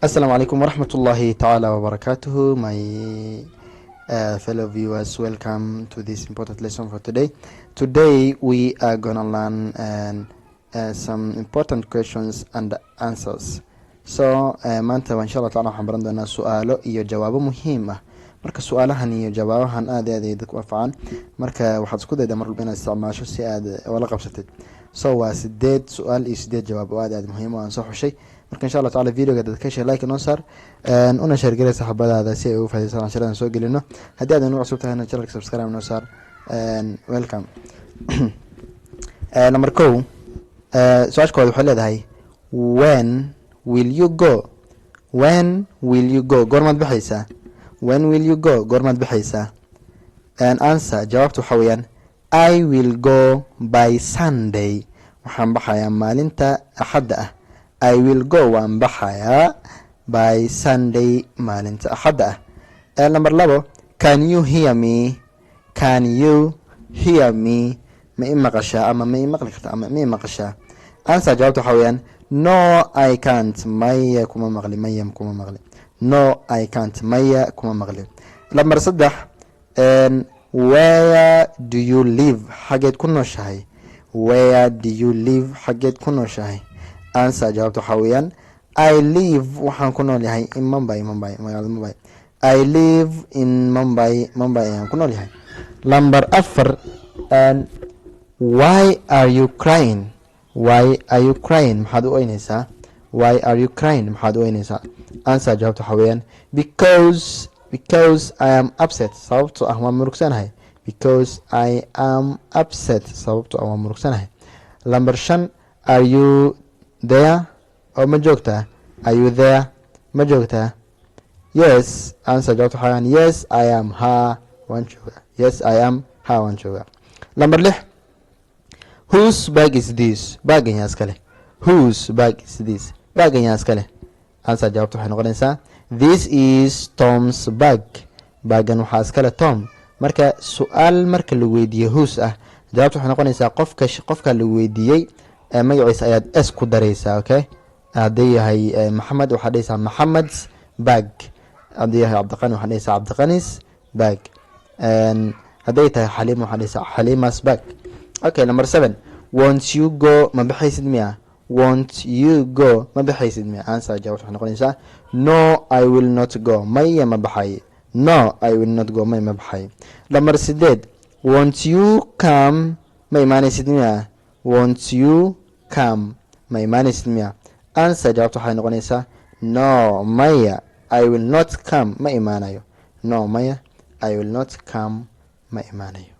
Assalamu alaikum warahmatullahi ta'ala wabarakatuhu. My fellow viewers, welcome to this important lesson for today. Today we are gonna learn some important questions and answers. So maanta insha Allah taala waxaan baran doonaa su-aalo iyo jawaabo muhiim ah. Marka su-aalahan iyo jawaabahan aad iyo aad ay dadku anfacaan. Marka waxaad isku daydaa mar walba inaad isticmaasho si aad ula qabsatid. So waa sideed su-aal iyo sideed jawaab oo aad aad muhiim u aan soo xushay. Marka insha Allah taala videoga dad ka heshay, like noo saar, una share garee saxaabadaada si ay ugu faa'iideystaan casharadan soo gelino. Haddii aad nagu cusub tahayna, channelka subscribe noo saar. Welcome. Number 1, su-aasha koowaad waxay leedahay: When will you go? When will you go? Goormaad baxaysaa? When will you go? Goormaad baxaysaa? Answer, jawaabta waxaa weeyaan: I will go by Sunday. Waxaan baxayaa maalinta Axadda ah. I will go, waan baxayaa, by Sunday, maalinta Axadda ah. Number 2, can you hear me? Can you hear me? Ma i maqashaa ama ma i maqli karta ama ma i maqashaa? Answer, jawaabta waxaa weeyaan: No, I can't. Maya, kuma maqli. Maya, kuma maqli. No, I can't. Maya, kuma maqli. Number 3, where do you live? Xageed ku nooshahay? Where do you live? Xageed ku nooshahay? Answer, jawaabta waxaa weeyaan: I live, waxaan ku nool yahay, in Mumbai, Mumbai, magaalada Mumbai. I live in Mumbai. Mumbai ayaan ku nool yahay. Number 4, why are you crying? Why are you crying? Maxaad u oyneysaa? Why are you crying? Maxaad u oyneysaa? Answer, jawaabta waxaa weeyaan: Because I am upset. Sababto ah waan murugsanahay. Because I am upset. Sababto ah waan murugsanahay. Number 5, are you there? Oo ma joogtaa? Are you there? Ma joogtaa? Yes, answer, jawaabta waxaa weeyaan: Yes, I am. Ha, waan joogaa. Yes, I am. Ha, waan joogaa. Number 6, whose bag is this? Baagan yaa iska leh? Whose bag is this? Baagan yaa iska leh? Answer, jawaabta waxay noqonaysaa: This is Tom's bag. Baagan waxaa iska leh Tom. Marka su-aal marka la weydiiye whose ah, jawaabta waxay noqonaysaa qofka la weydiiyey magaciisa ayaad s ku dareysaa. Okay, haddii yahay Maxamed, waxaad dhehaysaa Maxamed's bag. Haddii yahay Cabdiqani, waxaad dhehaysaa Cabdiqani's bag. Hadday tahay Xaliima, waxaad dhehaysaa Xaliima's bag. Okay, number 7, won't you go? Ma baxaysid miya? Won't you go? Ma baxaysid miya? Answer, jawaabta waxay noqonaysaa: No, I will not go. Maya, ma baxay. No, I will not go. Maya, ma baxay. Number 8, won't you come? Ma imaanaysid miya? Won't you come? Ma imaanaysid miya? Answer, jawaabta waxay noqonaysaa: No, maya, I will not come. Ma imaanayo. No, maya, I will not come. Ma imaanayo.